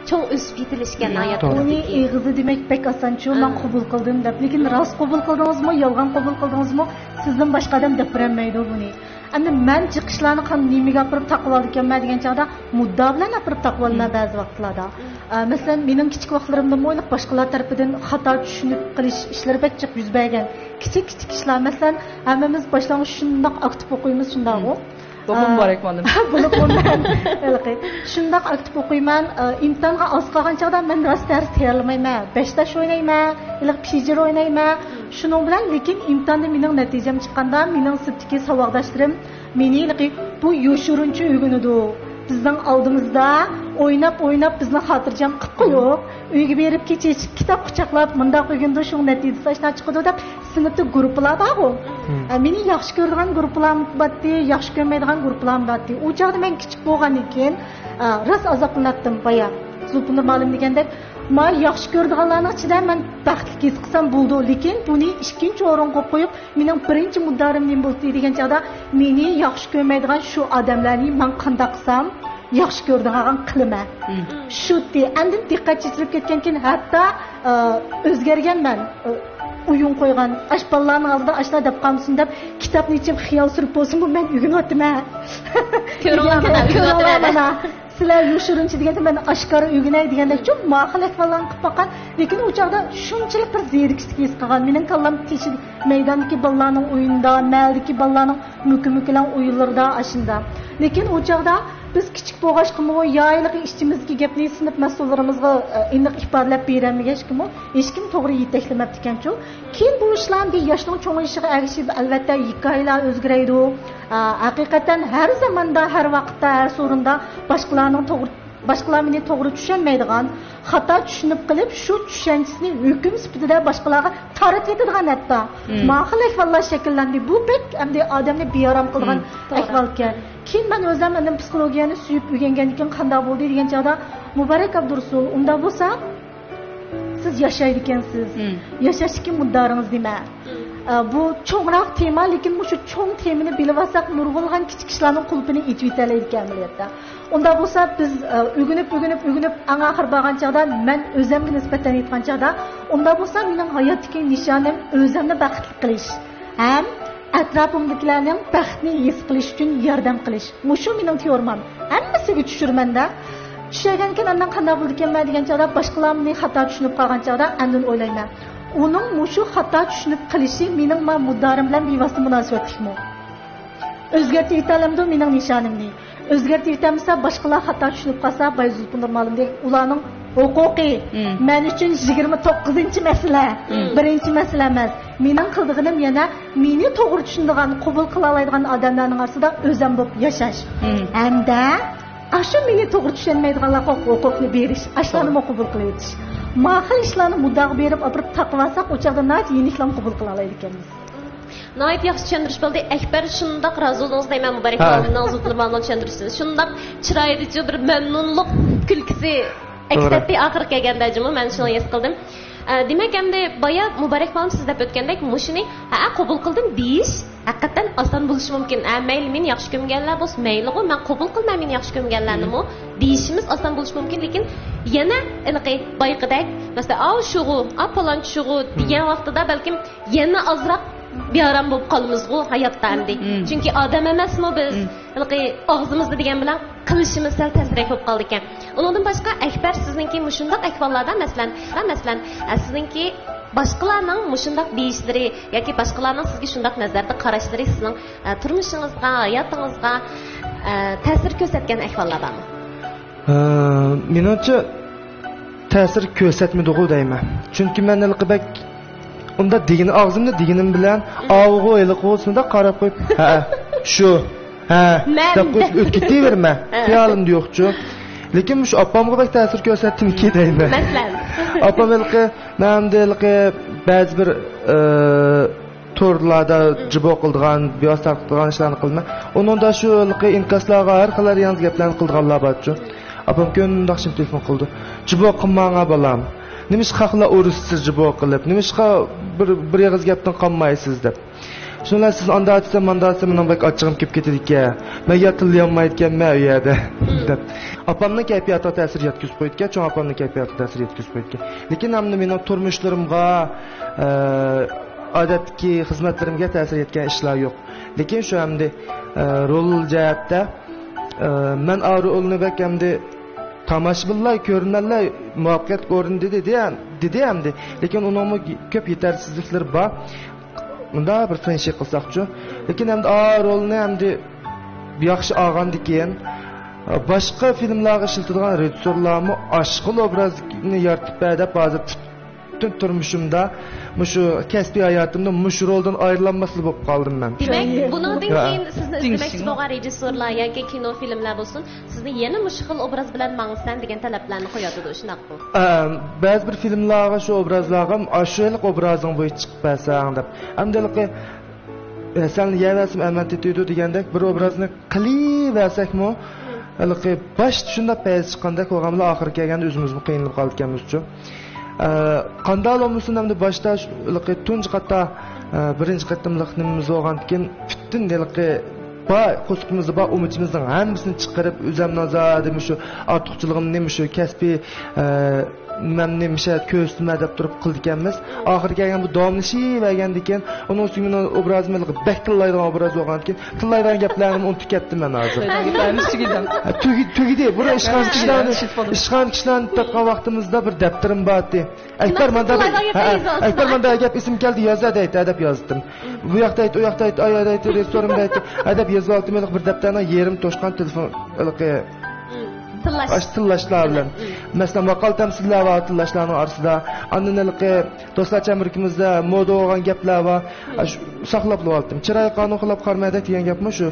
چوڭ ئۆسۈپ يېتىلىشكەن ھايات. بۇنى ئېغىزدا دېمەك بەك ئاسانچۇ، مەن قوبۇل قىلدىم دەپ. لېكىن راست قوبۇل قىلدىڭىزمۇ، يالغان قوبۇل قىلدىڭىزمۇ، سىزدىن باشقا ئادەم دەپ بېرەلمەيدۇ بۇنى. ئەمدى مەن جىق ئىشلارنى قان-، نېمىگە ئاپىرىپ تاقىۋالىدىكەنمەن دېگەن چاغدا، مۇددىئا بىلەن ئاپىرىپ تاقىۋالىمەن بەزى ۋاقىتلاردا. ئە، مەسىلەن، مېنىڭ كىچىك ۋاقىتلىرىمدىمۇ باشقىلار تەرىپىدىن خاتا چۈشىنىپ قېلىش ئىشلىرى بەك جىق يۈز بەرگەن. كىچىك، كىچىك ئىشلار. مەسىلەن، ھەممىمىز باشلانغۇچ شۇنداق ئاكتىپ ئوقۇيمىز، شۇنداقمۇ؟ بولۇپ مۇبارەك مۇئەللىم. بولۇپمۇ مەن ھېلىقى شۇنداق ئاكتىپ ئوقۇيمەن. ئە، ئىمتىھانغا ئاز قالغان چاغدا مەن راست دەرس تەييارلىمايمەن. بەش تاش ئوينايمەن، ھېلىقى پېيجېر ئوينايمەن. شۇنىڭ بىلەن، لېكىن ئىمتىھاندا مېنىڭ نەتىجەم چىققاندا، مېنىڭ سىنىپتىكى ساۋاقداشلىرىم مېنى ھېلىقى بۇ يوشۇرۇنچە ئۆگىنىدۇ. بىزنىڭ ئالدىمىزدا ئويناپ، ئويناپ بىزنى خاتىرجەم قىلىپ قويۇپ، ئۆيگە بېرىپ كېچە ئېچىپ كىتاب قۇچاقلاپ مۇنداق ئۆگىنىدۇ، شۇڭا نەتىجىسى ئاشۇنداق چىقىدۇ دەپ سىنىپتا گۇرۇپپىلار بارغۇ. ئە، مېنى ياخشى كۆرىدىغان گۇرۇپپىلارمۇ باتتى، ياخشى كۆرمەيدىغان گۇرۇپپىلارمۇ باتتى. ئۇ چاغدا مەن كىچىك بولغاندىكىن، ئە، راست ئازابلىناتتىم بايا. زۇلپىنۇر مۇئەللىم دېگەندەك، ما ياخشى كۆرىدىغانلارنىڭ ئىچىدە مەن بەختلىك ھېس قىلسام بولىدۇ، لېكىن بۇنى ئىككىنچى ئورۇنغا قويۇپ قويۇپ، مېنىڭ بىرىنچى مۇددىئارىم نېمە بولدى دېگەن چاغدا، مېنى ياخشى كۆرمەيدىغان شۇ ئادەملەرنى مەن قانداق قىلسام ياخشى كۆرىدىغان قىلىمەن. شۇتى ئاندىن دىققەت چېچىلىپ كەتكەنكىن، ھەتتا، ئە، ئۆزگەرگەنمەن. ئە، ئويۇن قويغان، ئاش بالىلارنىڭ ئالدىدا ئاشۇنداق دەپ قالمىسۇن دەپ، كىتابنى ئېچىپ خىيال سۈرۈپ بولسىمۇ مەن ئۆگىنىۋاتىمەن. كۆرۈڭلار مانا، كۆرۈڭلار مانا. سىلەر يوشۇرۇنچە دېگەندە مەن ئاشكارا ئۆگىنەي دېگەندەك، شۇ ما خىل ئەھۋاللارنى قىلىپ باققان. لېكىن ئۇ چاغدا شۇنچىلىك بىر زېرىكىشلىك ھېس قىلغان. مېنىڭ كاللام تېشى، مەيداندىكى بالىلارنىڭ ئويۇنىدا، مەھەللىدىكى بالىلارنىڭ مۆكە-مۆكىلەڭ ئويۇنلىرىدا ئاشۇنداق. لېكىن ئۇ چاغدا بىز كىچىك بولغاچقىمۇ، يا ھېلىقى ئىچىمىزدىكى گەپنى سىنىپ مەسئۇللىرىمىزغا، ئە، ئېنىق ئىپادىلەپ بېرەلمىگەچكىمۇ، ھېچكىم توغرا يېتەكلىمەپتىكەنچۇ. كېيىن بۇ ئىشلار ئەمدى ياشنىڭ چوڭىيىشىغا ئەگىشىپ، ئەلۋەتتە، ھېكايىلەر ئۆزگىرەيدۇ. ئا، ھەقىقەتەن ھەر زاماندا، ھەر ۋاقىتتا، ھەر سورۇندا باشقىلارنىڭ توغرا، باشقىلار مېنى توغرا چۈشەنمەيدىغان، خاتا چۈشىنىپ قېلىپ، شۇ چۈشەنچىسىنى ھۆكۈم سۈپىتىدە باشقىلارغا تارىتىۋېتىدىغان ھەتتا. ما خىل ئەھۋاللار شەكىللەندى. بۇ بەك ئەمدى ئادەمنى بىئارام قىلىدىغان ئەھۋالكەن. كېيىن مەن ئۆزۈم ئەمدى پسىخولوگىيەنى سۆيۈپ ئۆگەنگەندىن كېيىن قانداق بولدى دېگەن چاغدا، مۇبارەك ئابدۇرۇسۇل، ئۇنداق بولسا، سىز ياشايدىكەنسىز. ياشاشتىكى مۇددىئارىڭىز نېمە؟ ئە، بۇ چوڭراق تېما، لېكىن مۇشۇ چوڭ تېمىنى بىلىۋالساق، نۇرغۇنلىغان كىچىك ئىشلارنىڭ قۇلپىنى ئېچىۋېتەلەيدىكەن ئەمەلىيەتتە. ئۇنداق بولسا، بىز، ئە، ئۆگىنىپ، ئۆگىنىپ، ئۆگىنىپ، ئەڭ ئاخىر بارغان چاغدا، مەن ئۆزۈمگە نىسبەتەن ئېيتقان چاغدا، ئۇنداق بولسا، مېنىڭ ھاياتتىكى نىشانىم ئۆزۈمنى بەختلىك قىلىش ھەم ئەتراپىمدىكىلەرنىڭ بەختىنى ھېس قىلىشى ئۈچۈن ياردەم قىلىش. مۇشۇ مېنىڭ تېئورىيەم. ھەممىسىگە چۈشۈرىمەن-دە. چۈشەرگەنكىن ئاندىن قانداق بولىدىكەنمەن دېگەن چاغدا، باشقىلار مېنى خاتا چۈشىنىپ قالغان چاغدا ئاندىن ئويلايمەن. ئۇنىڭ مۇشۇ خاتا چۈشىنىپ قېلىشى مېنىڭ ما مۇددىئام بىلەن بىۋاسىتە مۇناسىۋەتلىكمۇ؟ ئۆزگەرتىۋېتەلەمدۇ مېنىڭ نىشانىمنى؟ ئۆزگەرتىۋېتەلمىسە، باشقىلار خاتا چۈشىنىپ قالسا، بايزۇلپۇن نۇرمالىمدەك ئۇلارنىڭ ھوقۇقى. مم. مەن ئۈچۈن يىگىرمە توققۇزىنچى مەسىلە، مم. بىرىنچى مەسىلە ئەمەس. مېنىڭ قىلىدىغىنىم يەنە مېنى توغرا چۈشىنىدىغان، قوبۇل قىلالايدىغان ئادەملەرنىڭ ئارىسىدا ئۆزۈم بولۇپ ياشاش. مم. ھەمدە ئاشۇ مېنى توغرا چۈشەنمەيدىغانلارغا ھوقۇقنى بېرىش، ئاشۇلارنىمۇ قوبۇل قىلىۋېتىش. ماخىل ئىشلارنى مۇددىئاغا بېرىپ ئاپىرىپ تاقىۋالساق، ئۇ چاغدا ناھايىتى يېنىكلام قوبۇل قىلالايدىكەنمىز. ناھايىتى ياخشى چۈشەندۈرۈش بولدى. ئەكبەر، شۇنداق رازى بولدىڭىز دەيمەن، مۇبارەك ھە. مۇئەللىمنىڭ زۇلپىنۇرماننىڭ چۈشەندۈرۈشىنى. شۇنداق چىرايىدىچۇ بىر مەمنۇنلۇق كۈلكىسى ئەكس دۇغرا. ئەتتى ئاخىرى كەلگەندە جۇمۇ، مەن شۇنى ھېس قىلدىم. ئە، دېمەك، ئەمدى بايا مۇبارەك مۇئەللىم سىز دەپ ئۆتكەندەك، مۇشۇنى، ھە، قوبۇل قىلدىم دېيىش ھەقىقەتەن ئاسان بولۇشى مۇمكىن. ئە، مەيلى مېنى ياخشى كۆرمىگەنلەر بولسا مەيلىغۇ، مەن قوبۇل قىلىمەن مېنى ياخشى كۆرمىگەنلەرنىمۇ دېيىشىمىز ئاسان بولۇشى مۇمكىن. لېكىن يەنە ھېلىقى بايىقىدەك، مەسىلەن، ئاۋۇ شۇغۇ، ئا، پالانچى شۇغۇ دېگەن ۋاقتىدا بەلكىم يەنە ئازراق بىئارام بولۇپ قالىمىزغۇ ھاياتتا ئەمدى. مم. چۈنكى ئادەم ئەمەسمۇ بىز؟ مم. ھېلىقى ئاغزىمىزدا دېگەن بىلەن قىلىشىمىز سەل تەسرەك بولۇپ قالىدىكەن. ئۇنىڭدىن باشقا، ئەكبەر، سىزنىڭكى مۇشۇنداق ئەھۋاللاردا، مەسىلەن، مەسىلەن، ئە، سىزنىڭكى باشقىلارنىڭ مۇشۇنداق دېيىشلىرى ياكى باشقىلارنىڭ سىزگە شۇنداق نەزەردە قاراشلىرى سىزنىڭ، ئە، تۇرمۇشىڭىزغا، ھاياتىڭىزغا، ئە، تەسىر كۆرسەتكەن ئەھۋاللار بارمۇ؟ ئە، مېنىڭچە، تەسىر كۆرسەتمىدىغۇ دەيمەن. چۈنكى مەن ھېلىقى بەك ئۇنداق دېگىنى، ئاغزىمدا دېگىنىم بىلەن، ئاۋۇغۇ، ھېلىقىغۇ شۇنداق قاراپ قويۇپ، ھە، شۇ، ھە، مەن دەپ قويۇپ ئۆتۈپ كېتىۋېرىمەن. ھە. خىيالىمدا يوقچۇ. لېكىن مۇشۇ ئاپامغا بەك تەسىر كۆرسەتتىمكى دەيمەن. مەسىلەن؟ ئاپام ھېلىقى، مەن ئەمدى ھېلىقى بەزى بىر، ئى، تورلاردا جىبو قىلىدىغان، بىۋاسىتە تارقىتىدىغان ئىشلارنى قىلىمەن. ئۇنىڭدا شۇ ھېلىقى ئىنكاسلارغا ھەر خىل ياڭزا گەپلەرنى قىلىدىغانلار بارچۇ. ئاپام كۈندە ئاخشام تېلېفون قىلىدۇ. جىبو قىلماڭا بالام. نېمىشقا خەقلەر ئۇرۇشسىز جىبو قىلىپ؟ نېمىشقا بىر، بىر ئېغىز گەپتىن قانمايسىز دەپ. شۇنىلا سىز ئاندا دېسەم، ماندا دېسەم، مېنىڭ بەك ئاچچىقىم كېلىپ كېتىدىكەن. مەن يا تىللىيالمايدىكەنمەن ئۇ يەردە دەپ. ئاپامنىڭ كەيپىياتىغا تەسىر يەتكۈزۈپ قويىدىكەن، چوڭ ئاپامنىڭ كەيپىياتىغا تەسىر يەتكۈزۈپ قويىدىكەن. لېكىن ئەمدى مېنىڭ تۇرمۇشلىرىمغا، ئە، ئادەتتىكى خىزمەتلىرىمگە تەسىر يەتكەن ئىشلار يوق. لېكىن شۇ ئەمدى، ئە، رول جەھەتتە، ئە، مەن ئا رولنى بەك ئەمدى تاماشىبىنلار، كۆرۈرمەنلەر مۇۋەپپەقىيەتلىك ئورۇن دېدى، دېدى، دېدى ئەمدى. لېكىن ئۇنىڭمۇ كۆپ يېتەرسىزلىكلىرى بار. مۇنداق بىر تىنچلىق قىلساقچۇ. لېكىن ئەمدى ئا رولنى ئەمدى ياخشى ئالغاندىكىن، باشقا فىلىملارغا ئىشلىتىدىغان رېژىسسورلارمۇ ئاشۇ خىل ئوبرازنى يارىتىپ بەر دەپ ھازىر پۈتۈن تۇرمۇشۇمدا، مۇشۇ كەسپىي ھاياتىمدا مۇشۇ رولدىن ئايرىلالماسلا بولۇپ قالدىم مەن. دېمەك، بۇنىڭدىن ھە. كېيىن سىزنى ئىزدىمەكچى بولغان رېژىسسورلار ياكى كىنو فىلىملار بولسۇن، سىزنى يەنە مۇشۇ خىل ئوبراز بىلەن ماڭىسەن دېگەن تەلەپلەرنى قويۇۋاتىدۇ، شۇنداقمۇ؟ ئە، بەزى بىر فىلىملارغا شۇ ئوبرازلارغا ئاشۇ ھېلىقى ئوبرازىڭ بويىچە چىقىپ بەرسەڭ دەپ. ئەمدى ھېلىقى، ئە، سەن يەۋەرسەم ئەمەن تېتىيدۇ دېگەندەك بىر ئوبرازنى قىلىۋەرسەكمۇ، ھېلىقى باشتا شۇنداق پەيز چىققاندەك بولغان بىلەن ئاخىرى كەلگەندە ئۆزىمىزمۇ قىينىلىپ قالىدىكەنمىزچۇ. ئە، قانداق بولمىسۇن ئەمدى باشتا شۇ ھېلىقى تۇنجى قاتا، ئە، بىرىنچى قېتىملىق نېمىمىز بولغاندىكىن پۈتۈن ھېلىقى بار قورسىقىمىزدا بار ئۈمىدىمىزنىڭ ھەممىسىنى چىقىرىپ، ئۆزەمنىڭ زادى مۇشۇ ئارتۇقچىلىقىمنى، مۇشۇ كەسپىي، ئە، نېمەمنى مۇشۇ يەردە كۆرسىتىمەن دەپ تۇرۇپ قىلىدىكەنمىز. ئاخىرى كەلگەن بۇ داۋاملىشىۋەرگەندىن كېيىن، ئۇنىڭ ئۈستىگە مېنىڭ ئوبرازىم ھېلىقى بەك تىللايدىغان ئوبراز بولغاندىكىن، تىللايدىغان گەپلەرنى ئۇنتۇپ كەتتىم مەن ھازىر. تىللايدىغان گەپلەرنى تۈگىدىم. ھە، تۈگى-، تۈگىدى. بۇ ئىشخانا كىشىلەرنى، ئىشخانا كىشىلەرنى تۇتقان ۋاقتىمىزدا بىر دەپتىرىم بار ئىدى. ئەكبەر ماندا بىر، ھە، ئەكبەر ماندا گەپ ئېسىمگە كەلدى، يازا دەيتتى، ھە دەپ يازدىم. بۇ ياقتا ئېيت، ئۇ ياقتا ئېيت، ئاي، ئاي دەيتتى، رېژىسسورۇم دەيتتى، ھە دەپ يېزىۋالدىم، ھېلىقى بىر دەپتەرنىڭ يېرىم توشقان تېلېفون، ھېلىقى، تىللاش. ئاشۇ تىللاشلار بىلەن. مەسىلەن، ماقال تەمسىللەر بار تىللاشلارنىڭ ئارىسىدا. ئاندىن ھېلىقى دوستلار چەمبىرىكىمىزدە مودا بولغان گەپلەر بار. ئاشۇ ساقلاپلا ئالدىم. چىراي قانۇن خىلاپ قارىمايدۇ دېگەن گەپمۇ شۇ.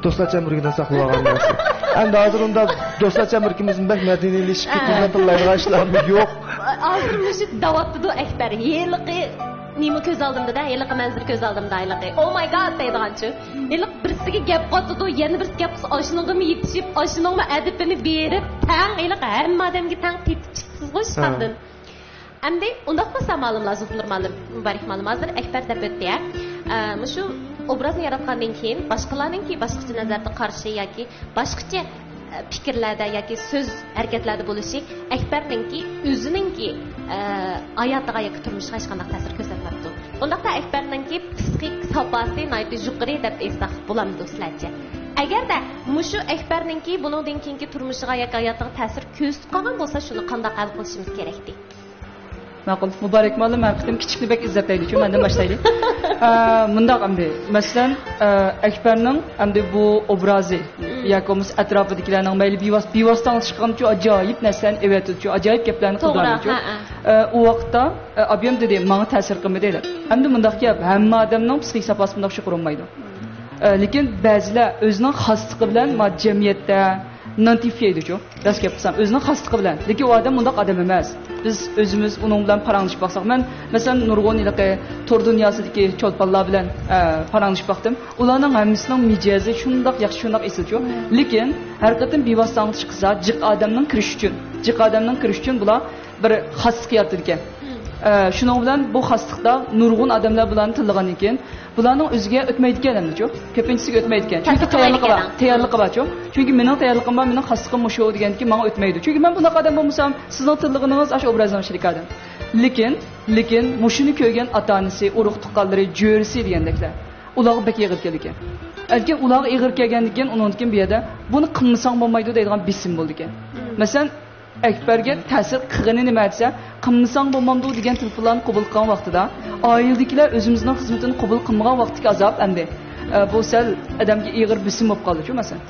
دوستلار چەمبىرىكىدىن ساقلىۋالغان نەرسە. ئەمدى ھازىر ئۇنداق دوستلار چەمبىرىكىمىزمۇ بەك مەدەنىيلىشىپ كېتىپ، تىللايدىغان ئىشلارمۇ يوق. ھازىر مۇشۇ دەۋاتىدۇ ئەكبەر. ھېلىقى نېمە كۆز ئالدىمدا-دە، ھېلىقى مەنزىرە كۆز ئالدىمدا، ھېلىقى. ئھو ماي گاد دەيدىغانچۇ. ھېلىقى بىرسىگە گەپ قاتىدۇ، يەنە بىرسى گەپ قىلسا، ئاشۇنىڭغىمۇ يېتىشىپ، ئاشۇنىڭمۇ ئەدىپىنى بېرىپ، تەڭ ھېلىقى ھەممە ئادەمگە تەڭ تېتىپ چىقىسىزغۇ ئىشخانىدىن. ئەمدى ئۇنداق بولسا، مالىملار، زۇبنۇر مالىم، مۇبارەك مالىم، ھازىر ئەكبەر دەپ ئۆتتى، ھە؟ ئە، مۇشۇ ئوبرازنى ياراتقاندىن كېيىن باشقىلارنىڭكى باشقىچە نەزەردە قارىشى ياكى باشقىچە، ئە، پىكىرلەردە ياكى سۆز ھەرىكەتلەردە بولۇشى ئەكبەرنىڭكى ئۆزىنىڭكى، ئە، ھاياتىغا ياكى تۇرمۇشىغا ھېچقانداق تەسىر كۆرسەتمەپتۇ. ئۇنداقتا ئەكبەرنىڭكى پسىخىك ساپاسى ناھايىتى يۇقىرى دەپ ئېيتساق بولامدۇ سىلەرچە؟ ئەگەردە مۇشۇ ئەكبەرنىڭكى بۇنىڭدىن كېيىنكى تۇرمۇشىغا ياكى ھاياتىغا تەسىر كۆرسىتىپ قالغان بولسا، شۇنى قانداق ھەل قىلىشىمىز كېرەكتى؟ ماقۇل. مۇبارەك مۇئەللىم ھەر قېتىم كىچىكنى بەك ئىززەتلەيدىچۇ، مەندىن باشلايلى. ئە، مۇنداق ئەمدى، مەسىلەن، ئە، ئەكبەرنىڭ ئەمدى بۇ ئوبرازى ياكى بولمىسا ئەتراپىدىكىلەرنىڭ مەيلى بىۋاسىتە، بىۋاسىتە ئاڭلىتىشقىمۇ ئاجايىپ نەرسىلەرنى ئېۋەتىدىچۇ، ئاجايىپ گەپلەرنى توغرا، قىلدۇرىدىچۇ. ھە، ھە. ئە، ئۇ ۋاقىتتا، ئە، ئابىيام دېدى، ماڭا تەسىر قىلمىدى دەپ. ئەمدى مۇنداق گەپ، ھەممە ئادەمنىڭ پسىخىك ساپاسى مۇنداق يۇقىرى بولمايدۇ. ئە، لېكىن بەزىلەر ئۆزىنىڭ خاسلىقى بىلەن ما جەمئىيەتتە نان تېپىپ يەيدىچۇ. راست گەپ قىلسام، ئۆزىنىڭ خاسلىقى بىلەن. لېكىن ئۇ ئادەم مۇنداق ئادەم ئەمەس. بىز ئۆزىمىز ئۇنىڭ بىلەن پاراڭلىشىپ باقساق، مەن، مەسىلەن، نۇرغۇن ھېلىقى تور دۇنياسىدىكى چولپانلار بىلەن، ئە، پاراڭلىشىپ باقتىم. ئۇلارنىڭ ھەممىسىنىڭ مىجەزى شۇنداق ياخشى، شۇنداق ئېسىلچۇ. لېكىن ھەر قېتىم بىۋاسىتە ئاڭلىتىش قىلسا، جىق ئادەمنىڭ كىرىشى ئۈچۈن، جىق ئادەمنىڭ كىرىشى ئۈچۈن بۇلار بىر خاسلىق يارىتىدىكەن. ئە، شۇنىڭ بىلەن بۇ خاسلىقتا نۇرغۇن ئادەملەر بۇلارنى تىللىغاندىن كېيىن، بۇلارنىڭ ئۆزىگە ئۆتمەيدىكەن ئەمدىچۇ. كۆپىنچىسىگە ئۆتمەيدىكەن. چۈنكى تەسىر تەييارلىقى بار، قىلمايدىكەن. تەييارلىقى بارچۇ. چۈنكى مېنىڭ تەييارلىقىم بار، مېنىڭ خاسلىقىم مۇشۇ دېگەندىكىن ماڭا ئۆتمەيدۇ. چۈنكى مەن بۇنداق ئادەم بولمىسام، سىزنىڭ تىللىغىنىڭىز ئاشۇ ئوبرازنىڭ ئىچىدىكى ئادەم. لېكىن، لېكىن مۇشۇنى كۆرگەن ئاتا-ئانىسى، ئۇرۇق-تۇغقانلىرى، جۆرىسى دېگەندەكلەر، ئۇلارغا بەك ئېغىر كېلىدىكەن. لېكىن ئۇلارغا ئېغىر كەلگەندىن كېيىن، ئۇنىڭدىن كېيىن بۇ يەردە بۇنى قىلمىساڭ بولمايدۇ دەيدىغان بېسىم بولىدىكەن. مەسىلەن، ئەكبەرگە تەسىر قىلغىنى نېمە دېسە، قىلمىساڭ بولمامدۇ دېگەن تېلېفونلارنى قوبۇل قىلغان ۋاقتىدا، ئائىلىدىكىلەر ئۆزىمىزنىڭ خىزمىتىنى قوبۇل قىلمىغان ۋاقىتتىكى ئازاب ئەمدى، ئە، بۇ سەل ئادەمگە ئېغىر بېسىم بولۇپ قالىدۇچۇ، مەسىلەن.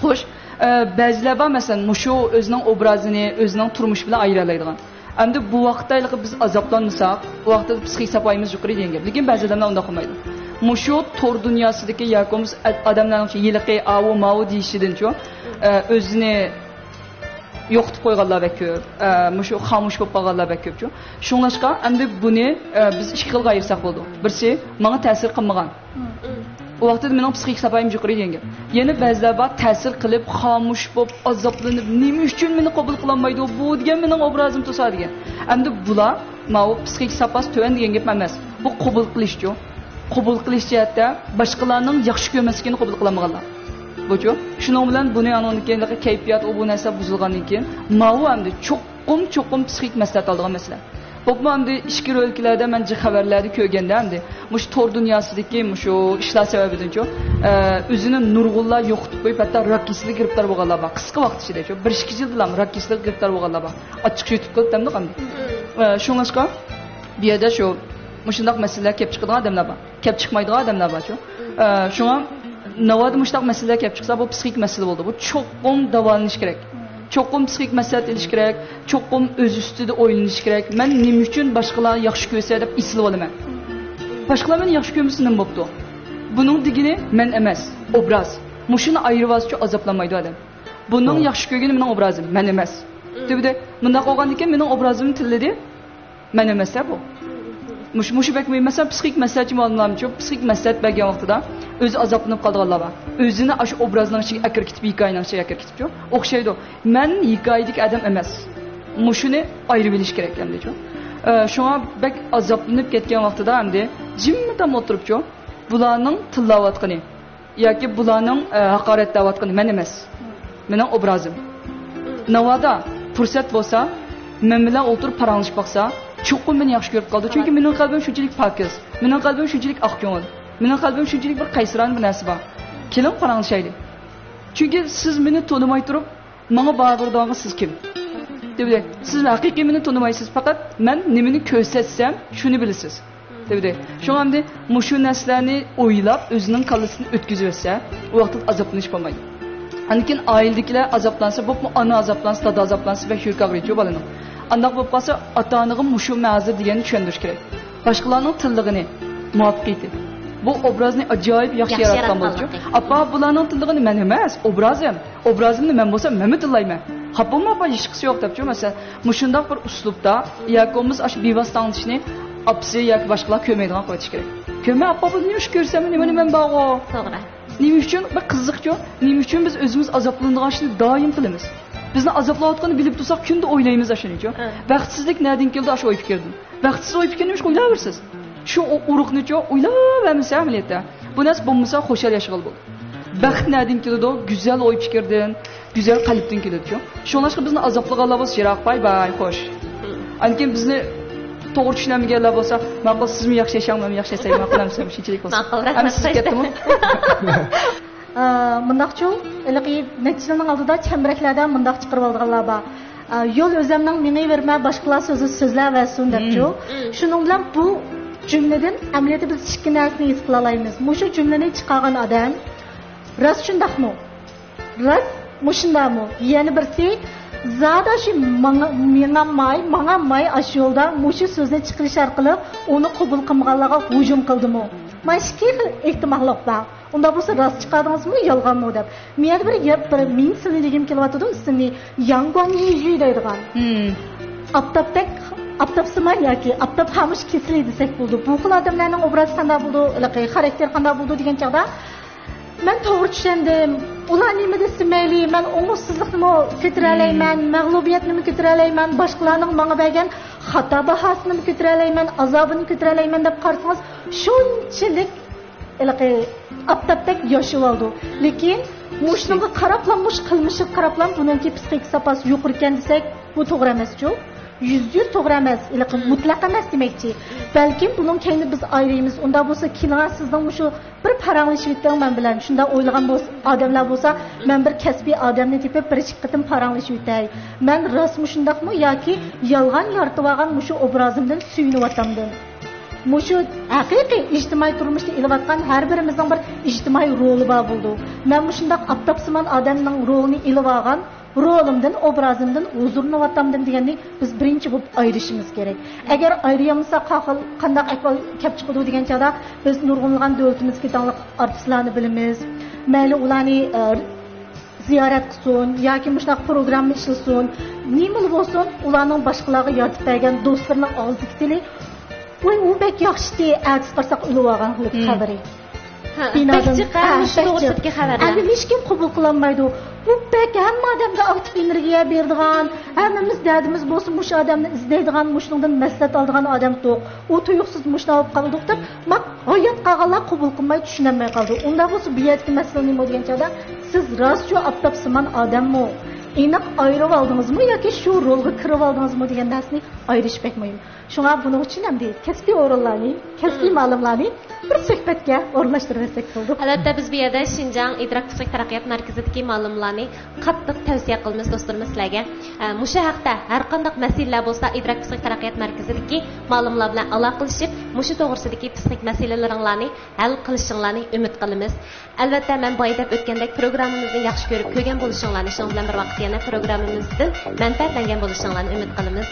خوش، ئە، بەزىلەر بار، مەسىلەن، مۇشۇ ئۆزىنىڭ ئوبرازىنى ئۆزىنىڭ تۇرمۇشى بىلەن ئايرىيالايدىغان. ئەمدى بۇ ۋاقىتتا ھېلىقى بىز ئازابلانمىساق، ئۇ ۋاقىتتا پسىخىك ساپايىمىز يۇقىرى دېگەن گەپ. لېكىن بەزى ئادەملەر ئۇنداق قىلمايدۇ. مۇشۇ تور دۇنياسىدىكى ياكى بولمىسا ئادەملەرنىڭ ھېلىقى ئاۋۇ ماۋۇ دېيىشىدىنچۇ، ئە، ئۆزىنى يوقىتىپ قويغانلار بەك كۆپ، ئە، مۇشۇ خامۇش بولۇپ قالغانلار بەك كۆپچۇ. شۇڭلاشقا ئەمدى بۇنى، ئە، بىز ئىككى خىلغا ئايرىساق بولىدۇ. بىرسى، ماڭا تەسىر قىلمىغان. ئۇ ۋاقىتتا مېنىڭ پسىخىك ساپايىم يۇقىرى دېگەن گەپ. يەنە بەزىلەر بار، تەسىر قىلىپ، خامۇش بولۇپ، ئازابلىنىپ، نېمە ئۈچۈن مېنى قوبۇل قىلالمايدۇ بۇ دېگەن مېنىڭ ئوبرازىم توسا دېگەن. ئەمدى بۇلار ماۋۇ پسىخىك ساپاسى تۆۋەن دېگەن گەپ ئەمەس. بۇ قوبۇل قىلىشچۇ. قوبۇل قىلىش جەھەتتە باشقىلارنىڭ ياخشى كۆرمەسلىكىنى قوبۇل قىلالمىغانلار. بۇچۇ. شۇنىڭ بىلەن بۇنى ئانىڭدىن كېيىن كەيپىيات، ئۇ بۇ نەرسە بۇزۇلغاندىن كېيىن، ماۋۇ ئەمدى چوقۇم، چوقۇم پسىخىك مەسلىھەت ئالىدىغان مەسىلە. بولۇپمۇ ئەمدى ئىچكىرى ئۆلكىلەردە مەن جىق خەۋەرلەردە كۆرگەندە، ئەمدى مۇشۇ تور دۇنياسىدىكى مۇشۇ ئىشلار سەۋەبىدىنچۇ، ئە، ئۆزىنى نۇرغۇنلار يوقىتىپ قويۇپ، ھەتتا راك كېسىلىگە گىرىپتار بولغانلار بار. قىسقا ۋاقىت ئىچىدە، شۇ بىر ئىككى يىلدىلا راك كېسىلىگە گىرىپتار بولغانلار بار. ئاچچىقى يۇتۇپ قېلىپ دەمدۇق ئەمدى. ئە، شۇڭلاشقا بۇ يەردە شۇ مۇشۇنداق مەسىلىلەر كېلىپ چىقىدىغان ئادەملەر بار. كەپ چىقمايدىغان ئادەملەر بارچۇ. ئە، شۇڭا ناۋادا مۇشۇنداق مەسىلىلەر كەپ چىقسا، بۇ پسىخىك مەسىلە بولىدۇ. بۇ چوقۇم داۋالىنىش كېرەك. چوقۇم پسىخىك مەسلىھەت ئېلىش كېرەك. چوقۇم ئۆز ئۈستىدە ئويلىنىش كېرەك. مەن نېمە ئۈچۈن باشقىلار ياخشى كۆرسە دەپ ئېسىلىۋالىمەن؟ باشقىلار مېنى ياخشى كۆرمىسە نېمە بوپتۇ؟ بۇنىڭ دېگىنى مەن ئەمەس، ئوبراز. مۇشۇنى ئايرىۋالسىچۇ ئازابلانمايدۇ ئادەم. بۇنىڭ ياخشى كۆرگىنى مېنىڭ ئوبرازىم، مەن ئەمەس. تۈبىدە مۇنداق بولغاندىكىن مېنىڭ ئوبرازىمنى تىللىدى. مەن ئەمەس-ە بۇ. مۇشۇ، مۇشۇ بەك مۇھىم. مەسىلەن، پسىخىك مەسلىھەتچى مۇئەللىملارمۇچۇ، پسىخىك مەسلىھەت بەرگەن ۋاقتىدا ئۆزى ئازابلىنىپ قالىدىغانلار بار. ئۆزىنى ئاشۇ ئوبرازنىڭ ئىچىگە ئەكىرىپ كېتىپ، ھېكايىنىڭ ئىچىگە ئەكىرىپ كېتىپچۇ. ئوخشايدۇ. مەن ھېكايىدىكى ئادەم ئەمەس. مۇشۇنى ئايرىۋېلىش كېرەك ئەمدىچۇ. ئە، شۇڭا بەك ئازابلىنىپ كەتكەن ۋاقتىدا ئەمدى جىممىدام ئولتۇرۇپچۇ، بۇلارنىڭ تىللاۋاتقىنى، ياكى بۇلارنىڭ، ئە، ھاقارەتلەۋاتقىنى مەن ئەمەس. مېنىڭ ئوبرازىم. ناۋادا پۇرسەت بولسا، مەن بىلەن ئولتۇرۇپ پاراڭلىشىپ باقسا، چوقۇم مېنى ياخشى كۆرۈپ قالىدۇ. چۈنكى مېنىڭ قەلبىم شۇنچىلىك پاكىز، مېنىڭ قەلبىم شۇنچىلىك ئاق كۆڭۈل، مېنىڭ قەلبىم شۇنچىلىك بىر قەيسىرانە بىر نەرسە بار. كېلىڭ، پاراڭلىشايلى. چۈنكى سىز مېنى تونۇماي تۇرۇپ، ماڭا بارىبىر دېگەنگە سىز كىم؟ دېدى. سىز ھەقىقىي مېنى تونۇمايسىز، پەقەت مەن نېمىنى كۆرسەتسەم، شۇنى بىلىسىز. دېدى. شۇڭا ئەمدى مۇشۇ نەرسىلەرنى ئويلاپ، ئۆزىنىڭ كاللىسىدىن ئۆتكۈزۈۋەتسە، ئۇ ۋاقىتتا ئازابلىنىش بولمايدۇ. ئاندىن كېيىن ئائىلىدىكىلەر ئازابلانسا، بولۇپمۇ ئانا ئازابلانسا، دادا ئازابلانسا، بەك يۈرىكى ئاغرىيدۇ بالىنىڭ. ئانداق بولۇپ قالسا، ئاتا ئانىغا مۇشۇ مەن ھازىر دېگەننى چۈشەندۈرۈش كېرەك. باشقىلارنىڭ تىللىغىنى، مۇۋەپپەقىيىتى. بۇ ئوبرازنى ئاجايىپ ياخشى ياخشى ياراتقان ياراتقان بولىدۇ. بولدى. ئاپا، بۇلارنىڭ تىللىغىنى مەن ئەمەس، ئوبرازىم. ئوبرازىمنى مەن بولسام مەنمۇ تىللايمەن. خاپا بولما، ئاپا، ھېچقىسى يوق دەپچۇ، مەسىلەن. مۇشۇنداق بىر ئۇسلۇبتا ياكى بولمىسا ئاشۇ بىۋاسىتە ئاڭلىتىشنى ئاپىسى ياكى باشقىلار كۆرمەيدىغان قىلىۋېتىش كېرەك. كۆرمە، ئاپا، بۇ نېمە ئىش كۆرسەم، نېمە، نېمە بارغۇ؟ توغرا. نېمە ئۈچۈن؟ بىر قىزىقچۇ، نېمە ئۈچۈن بىز ئۆزىمىز ئازابلىنىدىغان ئىشنى دائىم قىلىمىز؟ بىزنى ئازابلاۋاتقىنىنى بىلىپ تۇرساق، كۈندە ئويلايمىز ئاشۇنىچۇ. ھە. بەختسىزلىك نەدىن كېلىدۇ؟ ئاشۇ ئوي پىكىردىن. بەختسىز ئوي پىكىر نېمىشقا ئويلاۋېرىسىز؟ شۇ ئۇ-، ئۇرۇقنىچۇ ئويلاۋەرمىسە ئەمەلىيەتتە. بۇ نەرسە بولمىسا، خۇشال ياشىغىلى بولىدۇ. بەخت نەدىن كېلىدۇ؟ گۈزەل ئوي پىكىردىن، گۈزەل قەلبتىن كېلىدۇچۇ. شۇڭلاشقا بىزنى ئازابلىغانلار بولسا يىراق، باي باي، خوش. ئاندىن كېيىن بىزنى توغرا چۈشىنەلمىگەنلەر بولسا، ماقۇل، سىزمۇ ياخشى ياشاڭ، مەنمۇ ياخشى ياشاي، ماقۇل ئەمىسە، شۇنچىلىك بولسۇن. ماقۇل، ئەمىسە رەھمەت، سىز كەتتىمۇ؟ ئە، مۇنداقچۇ، ھېلىقى نەچچە يىلنىڭ ئالدىدا چەمبىرەكلەردە مۇنداق چىقىرىۋالىدىغانلار بار. ئە، يول ئۆزەمنىڭ مېڭىۋېرىمە، باشقىلار سۆزى سۆزلەۋەرسۇن دەپچۇ. مم. شۇنىڭ بىلەن بۇ جۈملىدىن ئەمەلىيەتتە بىز ئىككى نەرسىنى ھېس قىلالايمىز. مۇشۇ جۈملىنى چىقارغان ئادەم راست شۇنداقمۇ؟ راست مۇشۇنداقمۇ؟ يەنە بىرسى زادى شۇ ماڭا-، مېڭالماي، ماڭالماي ئاشۇ يولدا مۇشۇ سۆزنى چىقىرىش ئارقىلىق ئۇنى قوبۇل قىلمىغانلارغا ھۇجۇم قىلدىمۇ؟ مانا ئىككى خىل ئېھتىماللىق بار. ئۇنداق بولسا راست چىقاردىڭىزمۇ، يالغانمۇ دەپ. مەن بىر گەپ، بىر مېنىڭ ئىسىمنى دېگۈم كېلىۋاتىدۇ، ئىسمى ياڭ گۇاڭ يىژۈ دەيدىغان. مم. ئاپتاپتەك، ئاپتاپسىمان ياكى ئاپتاپ خامۇش كېسىلى دېسەك بولىدۇ. بۇ خىل ئادەملەرنىڭ ئوبرازى قانداق بولىدۇ، ھېلىقى خاراكتېرى قانداق بولىدۇ دېگەن چاغدا، مەن توغرا چۈشەندىم. ئۇلار نېمە دېسە مەيلى، مەن ئوڭۇشسىزلىقنىمۇ كۆتۈرەلەيمەن، مم. مەغلۇبىيەتنىمۇ كۆتۈرەلەيمەن، باشقىلارنىڭ ماڭا بەرگەن خاتا باھاسىنىمۇ كۆتۈرەلەيمەن، ئازابىنى كۆتۈرەلەيمەن دەپ قارىسىڭىز، شۇنچىلىك ھېلىقى ئاپتاپتەك ياشىۋالىدۇ. لېكىن مۇشۇنىڭغا قاراپلا، مۇشۇ قىلمىشىغا قاراپلا بۇنىڭكى پسىخىكا ساپاسى يۇقىرىكەن دېسەك، بۇ توغرا ئەمەسچۇ. يۈزدە يۈز توغرا ئەمەس، ھېلىقى مۇتلەق ئەمەس دېمەكچى. بەلكىم بۇنىڭ كەينىنى بىز ئايرىيمىز. ئۇنداق بولسا كېلىڭە، سىزنىڭ مۇشۇ بىر پاراڭلىشىۋېتىڭ مەن بىلەن. شۇنداق ئويلىغان بولسا، ئادەملەر بولسا، مەن بىر كەسپىي ئادەمنى تېپىپ، بىر ئىككى قېتىم پاراڭلىشىۋېتەي. مەن راستمۇ شۇنداقمۇ ياكى يالغان يارىتىۋالغان مۇشۇ ئوبرازىمدىن سۆيۈنۈۋاتامدىم؟ مۇشۇ ھەقىقىي ئىجتىمائىي تۇرمۇشتا ئېلىۋاتقان ھەر بىرىمىزنىڭ بىر ئىجتىمائىي رولى بار بولىدۇ. مەن مۇشۇنداق ئاپتاپسىمان ئادەمنىڭ رولىنى ئېلىۋالغان، رولۇمدىن، ئوبرازىمدىن ھۇزۇرلىنىۋاتامدىم دېگەننى بىز بىرىنچى بولۇپ ئايرىشىمىز كېرەك. ئەگەر ئايرىيالمىساق، قا-، قانداق ئەھۋال كېلىپ چىقىدۇ دېگەن چاغدا، بىز نۇرغۇنلىغان دۆلىتىمىزگە داڭلىق ئارتىسلارنى بىلىمىز. مەيلى ئۇلارنى، ئە، زىيارەت قىلسۇن ياكى مۇشۇنداق پروگرامما ئىشلىسۇن، نېمىلا بولسۇن، ئۇلارنىڭ باشقىلارغا يارىتىپ بەرگەن دوستلىرىنىڭ ئاغزىدىكى تىلى، ۋاي، ئۇ بەك ياخشىتى، ئەتىسى قارىساق ئۆلۈۋالغان خەۋىرى. ھە، بىنادىن، بەك جىق، ھە، ھە، مۇشۇ بەك توغرىسىدىكى جىق. خەۋەرلەر. ئەمدى ھېچكىم قوبۇل قىلالمايدۇ. بۇ بەك ھەممە ئادەمدە ئاكتىپ ئېنېرگىيە بېرىدىغان، ھەممىمىز دەردىمىز بولسا مۇشۇ ئادەمنى ئىزدەيدىغان، مۇشۇنىڭدىن مەسلىھەت ئالىدىغان ئادەم تۇق. ئۇ تۇيۇقسىز مۇشۇنداق بولۇپ قالدۇق دەپ، ماق ھايات قالغانلار قوبۇل قىلماي، چۈشىنەلمەي قالدى. ئۇنداق بولسا بۇ يەردىكى مەسىلە نېمە دېگەن چاغدا، سىز راستچۇ ئاپتاپسىمان ئادەممۇ؟ ئېنىق ئايرىۋالدىڭىزمۇ ياكى شۇ رولغا كىرىۋالدىڭىزمۇ دېگەن نەرسىنى ئايرىش بەك مۇھىم. شۇڭا بۇنىڭ ئۈچۈن ئەمدى كەسپىي ئورۇنلارنى، كەسپىي مم. مالىملارنى بىر سۆھبەتكە ئورۇنلاشتۇرۇۋەتسەك بولدى. ئەلۋەتتە، بىز بۇ يەردە شىنجاڭ ئىدراك پسىخىك تەرەققىيات مەركىزىدىكى مالىملارنى قاتتىق تەۋسىيە قىلىمىز، دوستلىرىمىز، سىلەرگە. ئە، مۇشۇ ھەقتە ھەر قانداق مەسىلىلەر بولسا، ئىدراك پسىخىك تەرەققىيات مەركىزىدىكى مالىملار بىلەن ئالاقىلىشىپ، مۇشۇ توغرىسىدىكى پسىخىك مەسىلىلىرىڭلارنى ھەل قىلىشىڭلارنى ئۈمىد قىلىمىز. ئەلۋەتتە، مەن بايا دەپ ئۆتكەندەك، پروگراممىمىزنى ياخشى كۆرۈپ كۆرگەن بولۇشۇڭلارنى، شۇنىڭ بىلەن بىر ۋاقىت يەنە پروگراممىمىزدىن مەنپەئەتلەنگەن بولۇشۇڭلارنى ئۈمىد قىلىمىز.